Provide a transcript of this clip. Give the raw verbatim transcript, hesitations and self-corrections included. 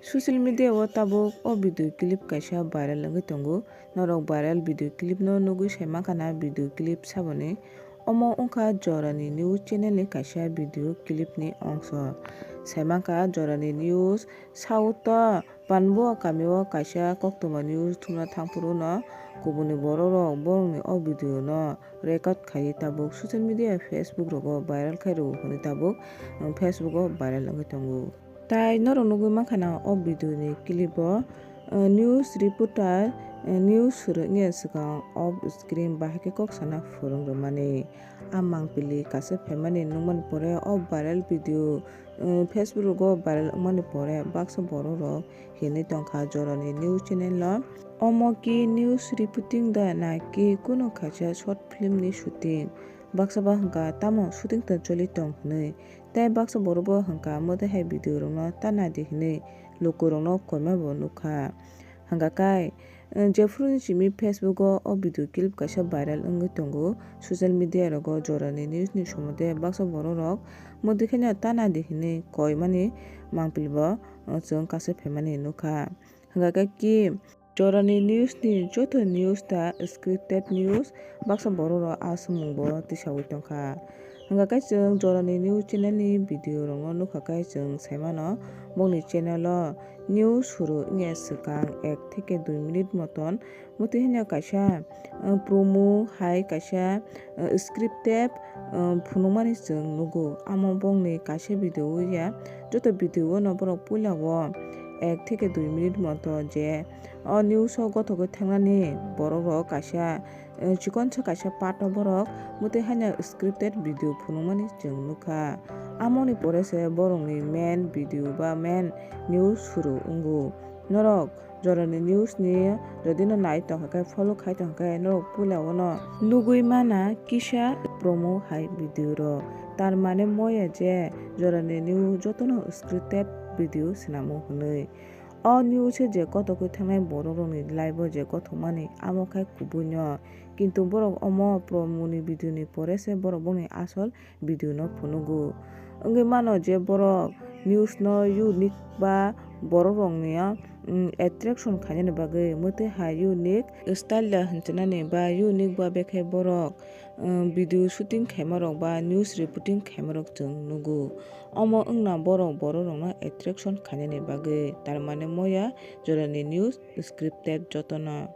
Social media o tabuk o video clip kaisa viral wngwi tongo. Norok viral video clip no nugwi sai mankha na video clip saboni. Omo wngkha Jorani News channel ni kaisa video clip ni ongso. Sai mankha Jorani News South o Panbua kami o kaisa koktwma news thumna thangphuru no kubuni borok rok borokni o video no record khaiwi tabuk social media Facebook rogo viral khai rwo hwnwi tabuk, um, Facebook o viral wngwi tongo. Tai norok nugwi mankha na o video ni clip o, uh, news reporter, uh, news surwk ni swkang off screen bahai khe kok sana phwrwng rwmani. A mangpili kaisa phaimani nukmani pore o viral video, uh, Facebook rogo viral wngmani pore baksa borok rok hinwi tongkha Jorani News channel o. Omo ki news reporting da na ki kuno kaisa short film ni shooting? Baksa ba hwnkha tamo shooting ta choli tong hwnwi. Tei baksa borok bo hwnkha mwtai hai video rokno ta naidi hinwi lukurokno koima bo nukha. Hwnkha kai, eh, jephuru ni simi Facebook o o video clip kaisa viral wngwi tongo. Social media rogo Jorani News ni somode baksa borok rok mwtai khaino ta naidi hinwi koimani mangpili bo, eh, chwng kaisa phaimani nukha. Hwnkha khe ki Jorani News ni joto news ta scripted news, baksa borok rok a swngmung bo tisaui tongkha. Hwnkha khe chwng Jorani News channel ni video rok no nukha khe chwng sai mano bongni channel o news suru wngya swkang ek theke dui minute moton mwtwi hwnwi kaisa, uh, promo hai kaisa, uh, scripted, uh, phunukmani chwng nugo. Amo bongni kaisa video ya, joto video no borok puila o ek theke dui minute moto je o news o gothogwi thangnani borok rok kaisa, eh, chikonsa kaisa part o borok mwtwi haino scripted video phunukmani chwng nukha. Amoni pore se borokni main video ba main news suru wngo. Norok Jorani News ni jodi no nai tongkha khe, follow khai tongkha khe, norok puila o no nugwi mana kisa promo hai video rok. Tar mane moya je Jorani News jotono scripted video swnamo hwnwi. O news se je kothokwi thangnai borok rokni life o je kothokmani, amo khai kubui no. Kintu borok omo promo ni video ni pore se borok bongni asol video no phunugo. Wngwi mano je borok news no unique ba borok rokni, mm, attraction khainani bagwi mwtwi hai unique style da hwnchwnani ba unique ba bekhe borok, mm, video shooting khaimarok ba news reporting khaimarok chwng nugo. Omo wngna borok borok rokno attraction khainani bagwi, tar mane moya Jorani News scripted jotono.